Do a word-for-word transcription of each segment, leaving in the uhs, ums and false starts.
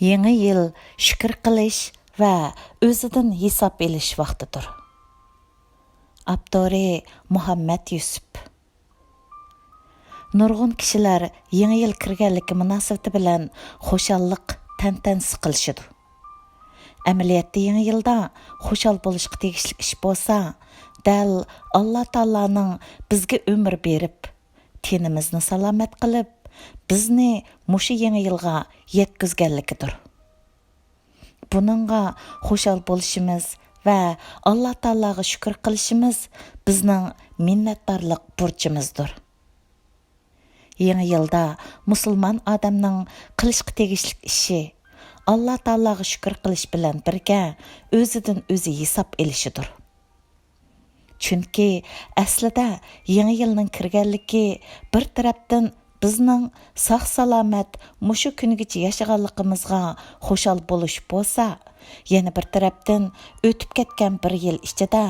يېڭى يىل شۈكۈر قىلىش ۋە ئۆزىدىن ھېساب ئېلىش ۋاقتىدۇر. ئاپتورى: مۇھەممەد يۈسۈپ. نۇرغۇن كىشىلەر يېڭى يىل كىرگەنلىكى مۇناسىۋىتى بىلەن خۇشاللىق تەنتەنىسى قىلىشىدۇ. ئەمەلىيەتتە يېڭى يىلدا خۇشال بولۇشقا تېگىشلىك ئىش بولسا، دەل ئاللا تائالانىڭ بىزگە ئۆمۈر بېرىپ، تېنىمىزنى سالامەت قىلىپ، بىزنى مۇشۇ يېڭى يىلغا يەتكۈزگەنلىكىدۇر. بۇنىڭغا خۇشال بولۇشىمىز ۋە ئاللا تائالاغا شۈكۈر قىلىشىمىز بىزنىڭ مىننەتدارلىق بۇرچىمىزدۇر. يېڭى يىلدا مۇسۇلمان ئادەمنىڭ قىلىشقا تېگىشلىك ئىشى ئاللا تائالاغا شۈكۈر قىلىش بىلەن بىرگە ئۆزىدىن ئۆزى ھېساب ئېلىشىدۇر. چۈنكى ئەسلىدە يېڭى يىلنىڭ كىرگەنلىكى بىر تەرەپتىن بىزنىڭ ساق-سالامەت مۇشۇ كۈنگىچە ياشىغانلىقىمىزغا خۇشال بولۇش بولسا، يەنە بىر تەرەپتىن ئۆتۈپ كەتكەن بىر يىل ئىچىدە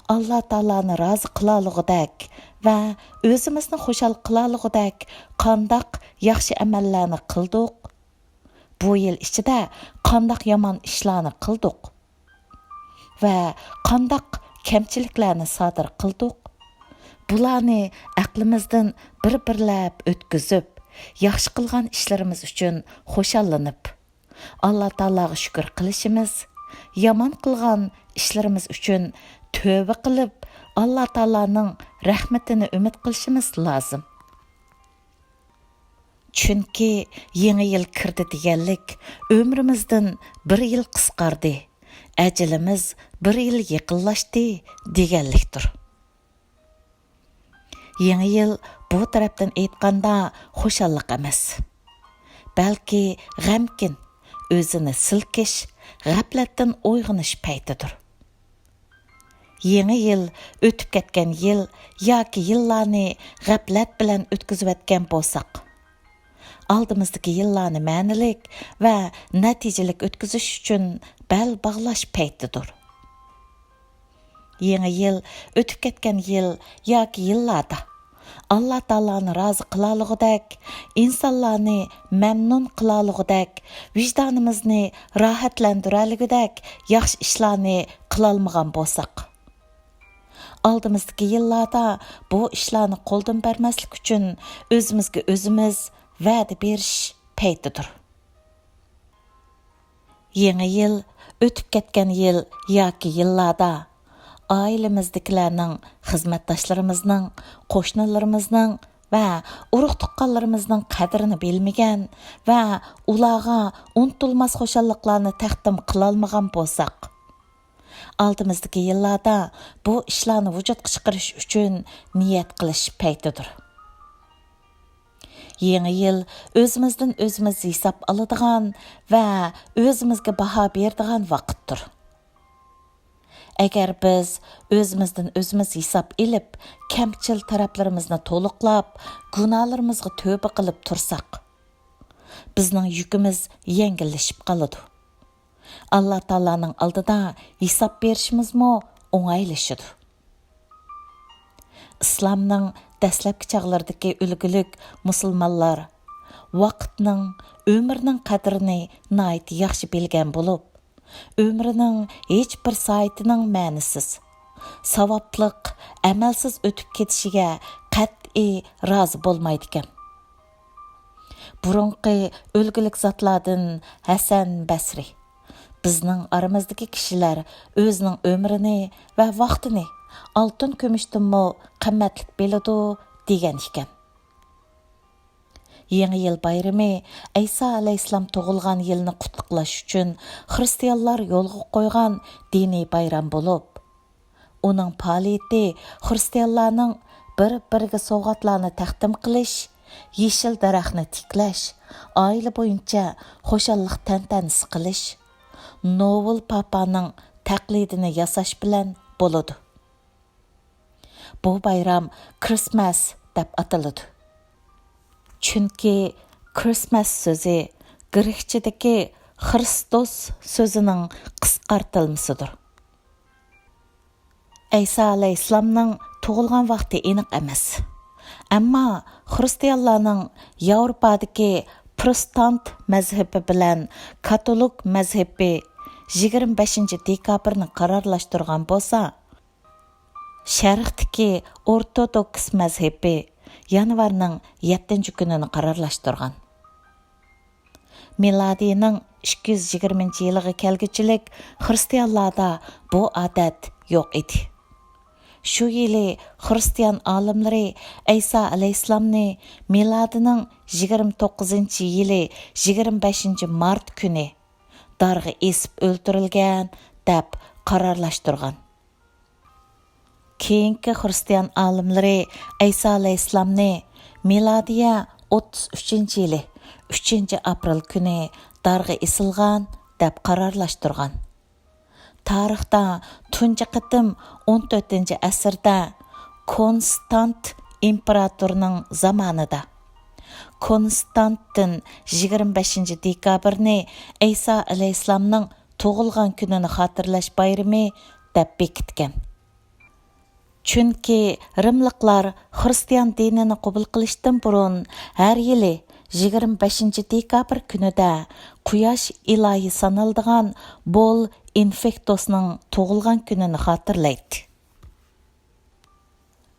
ئاللا تائالانى رازى قىلالىغۇدەك ۋە ئۆزىمىزنى خۇشال قىلالىغۇدەك قانداق ياخشى ئەمەللەرنى قىلدۇق؟ بۇ يىل ئىچىدە قانداق يامان ئىشلارنى قىلدۇق؟ ۋە قانداق كەمچىلىكلەرنى سادىر قىلدۇق؟ بۇلارنى ئەقلىمىزدىن بىر-بىرلەپ ئۆتكۈزۈپ، ياخشى قىلغان ئىشلىرىمىز ئۈچۈن خۇشاللىنىپ، ئاللا تائالاغا شۈكۈر قىلىشىمىز، يامان قىلغان ئىشلىرىمىز ئۈچۈن تۆۋە قىلىپ، ئاللا تائالانىڭ رەھمىتىنى ئۈمىد قىلىشىمىز لازىم. چۈنكى يېڭى يىل كىردى دېگەنلىك، ئۆمرىمىزدىن بىر يىل قىسقاردى، ئەجىلىمىز بىر يىل يېقىنلاشتى دېگەنلىكتۇر. يېڭى يىل بۇ تەرەپتىن ئېيتقاندا خۇشاللىق ئەمەس، بەلكى غەمكىن، ئۆزىنى سىلكىش، غەپلەتتىن ئويغىنىش پەيتىدۇر. يېڭى يىل ئۆتۈپ كەتكەن يىل ياكى يىللارنى غەپلەت بىلەن ئۆتكۈزۈۋەتكەن بولساق، ئالدىمىزدىكى يىللارنى مەنىلىك ۋە نەتىجىلىك ئۆتكۈزۈش ئۈچۈن بەل باغلاش پەيتىدۇر. يېڭى يىل ئۆتۈپ كەتكەن يىل ياكى يىللاردا ئاللا تائالانى رازى قىلالىغۇدەك، ئىنسانلارنى مەمنۇن قىلالىغۇدەك، ۋىجدانىمىزنى راھەتلەندۈرەلىگۈدەك ياخشى ئىشلارنى قىلالمىغان بولساق، ئالدىمىزدىكى يىللاردا بۇ ئىشلارنى قولدىن بەرمەسلىك ئۈچۈن ئۆزىمىزگە ئۆزىمىز ۋەدە بېرىش پەيتىدۇر. يېڭى يىل، ئۆتۈپ كەتكەن يىل ياكى يىللاردا ئائىلىمىزدىكىلەرنىڭ، خىزمەتداشلىرىمىزنىڭ، قوشنىلىرىمىزنىڭ ۋە ئۇرۇق-تۇغقانلىرىمىزنىڭ قەدرىنى بىلمىگەن ۋە ئۇلارغا ئۇنتۇلماس خۇشاللىقلارنى تەقدىم قىلالمىغان بولساق، ئالدىمىزدىكى يىللاردا بۇ ئىشلارنى ۋۇجۇدقا چىقىرىش ئۈچۈن نىيەت قىلىش پەيتىدۇر. يېڭى يىل ئۆزىمىزدىن ئۆزىمىز ھېساب ئالىدىغان ۋە ئۆزىمىزگە باھا بېرىدىغان ۋاقىتتۇر. ئەگەر بىز ئۆزىمىزدىن ئۆزىمىز ھېساب ئېلىپ، كەمچىل تەرەپلىرىمىزنى تولۇقلاپ، گۇناھلىرىمىزغا تۆبە قىلىپ تۇرساق، بىزنىڭ يۈكىمىز يەڭگىللىشىپ قالىدۇ. ئاللا تائالانىڭ ئالدىدا ھېساب بېرىشىمىزمۇ ئوڭايلىشىدۇ. ئىسلامنىڭ دەسلەپكى چاغلىرىدىكى ئۈلگىلىك مۇسۇلمانلار ۋاقىتنىڭ، ئۆمۈرنىڭ قەدرىنى ناھايىتى ياخشى بىلگەن بولۇپ، ئۆمرىنىڭ ھېچ بىر سائىتىنىڭ مەنىسىز، ساۋابلىق، ئەمەلسىز ئۆتۈپ كېتىشىگە قەتئىي رازى بولمايدىكەن. بۇرۇنقى ئۈلگىلىك زاتلاردىن ھەسەن بەسرى: «بىزنىڭ ئارىمىزدىكى كىشىلەر ئۆزىنىڭ ئۆمرىنى ۋە ۋاقتىنى ئالتۇن كۈمۈشتىنمۇ قىممەتلىك بىلىدۇ» دېگەن ئىكەن. يېڭى يىل بايرىمى ئەيسا ئەلەيھىسسالام تۇغۇلغان يىلنى قۇتلۇقلاش ئۈچۈن خىرىستىيانلار يولغا قويغان دىنىي بايرام بولۇپ، ئۇنىڭ پائالىيىتى خىرىستىيانلارنىڭ بىر-بىرىگە سوۋغاتلارنى تەقدىم قىلىش، يېشىل دەرەخنى تىكلەش، ئائىلە بويىچە خۇشاللىق تەنتەنىسى قىلىش، نوۋېل پاپانىڭ تەقلىدىنى ياساش بىلەن بولىدۇ. بۇ بايرام كىرىسمەس دەپ ئاتىلىدۇ. چۈنكى كىرىسمەس سۆزى گرېكچىدىكى خرىستوس سۆزىنىڭ قىسقارتىلمىسىدۇر. ئەيسا ئەلەيھىسسالامنىڭ تۇغۇلغان ۋاقتى ئېنىق ئەمەس. ئەمما خىرىستىيانلارنىڭ ياۋروپادىكى پروتېستانت مەزھىپى بىلەن كاتولىك مەزھىپى يىگىرمە بەشىنچى دېكابىرنى قارارلاشتۇرغان بولسا، شەرقتىكى ئورتودوكس مەزھىپى يانۋارنىڭ يەتتىنچى كۈنىنى قارارلاشتۇرغان. مىلادىينىڭ ئىككى يۈز يىگىرمىنچى يىلىغا كەلگۈچىلىك خرىستىيانلاردا بۇ ئادەت يوق ئىدى. شۇ يىلى خرىستىيان ئالىملىرى ئەيسا ئەلەيھىسسالامنى مىلادىنىڭ يىگىرمە توققۇزىنچى يىلى يىگىرمە بەشىنچى مارت كۈنى دارغا ئېسىپ ئۆلتۈرۈلگەن دەپ قارارلاشتۇرغان. كېيىنكى خرىستىيان ئالىملىرى ئەيسا ئەلەيھىسسالامنى مىلادىيە ئوتتۇز ئۈچىنچى يىلى ئۈچىنچى ئاپرېل كۈنى دارغا ئېسىلغان دەپ قارارلاشتۇرغان. تارىختا تۇنجى قېتىم ئون تۆتىنچى ئەسىردە كونستانت ئىمپېراتورنىڭ زامانىدا كونستانتىن يىگىرمە بەشىنچى دېكابىرنى ئەيسا ئەلەيھىسسالامنىڭ تۇغۇلغان كۈنىنى خاتىرىلەش بايرىمى دەپ بېكىتكەن. چۈنكى رىملىقلار خرىستىيان دىنىنى قوبۇل قىلىشتىن بۇرۇن ھەر يىلى يىگىرمە بەشىنچى دېكابىر كۈنىدە قۇياش ئىلاھى سانىلىدىغان بول ئىنفېكتوسنىڭ تۇغۇلغان كۈنىنى خاتىرىلەيتتى.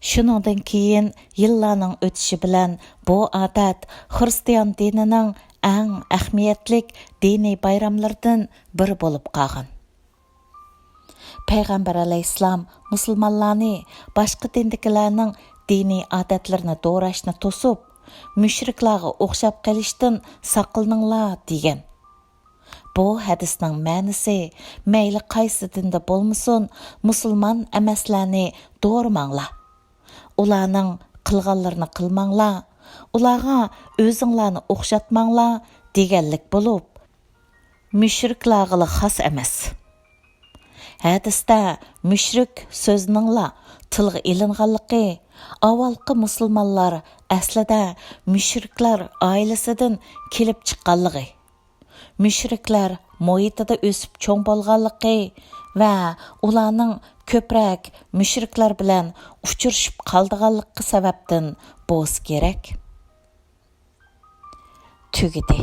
شۇنىڭدىن كېيىن يىللارنىڭ ئۆتۈشى بىلەن بۇ ئادەت خرىستىيان دىنىنىڭ ئەڭ ئەھمىيەتلىك دىنىي بايراملىرىدىن بىرى بولۇپ قالغان. پەيغەمبەر ئەلەيھىسسالام مۇسۇلمانلارنى باشقا دىندىكىلەرنىڭ دىنىي ئادەتلىرىنى دوراشنى توسۇپ، مۇشرىكلارغا ئوخشاپ قېلىشتىن ساقلىنىڭلار دېگەن. بۇ ھەدىسنىڭ مەنىسى، مەيلى قايسى دىندا بولمىسۇن، مۇسۇلمان ئەمەسلەرنى دورىماڭلار. ئۇلارنىڭ قىلغانلىرىنى قىلماڭلار، ئۇلارغا ئۆزۈڭلارنى ئوخشاتماڭلار دېگەنلىك بولۇپ، مۇشرىكلارغىلا خاس ئەمەس. ھەدىستە مۇشرىك سۆزىنىڭلا تىلغا ئېلىنغانلىقى، ئاۋۋالقى مۇسۇلمانلار ئەسلىدە مۇشرىكلار ئائىلىسىدىن كېلىپ چىققانلىقى، مۇشرىكلار مۇھىتىدا ئۆسۈپ چوڭ بولغانلىقى ۋە ئۇلارنىڭ كۆپرەك مۇشرىكلار بىلەن ئۇچرىشىپ قالىدىغانلىقى سەۋەبتىن بولسا كېرەك. تۈگىدى.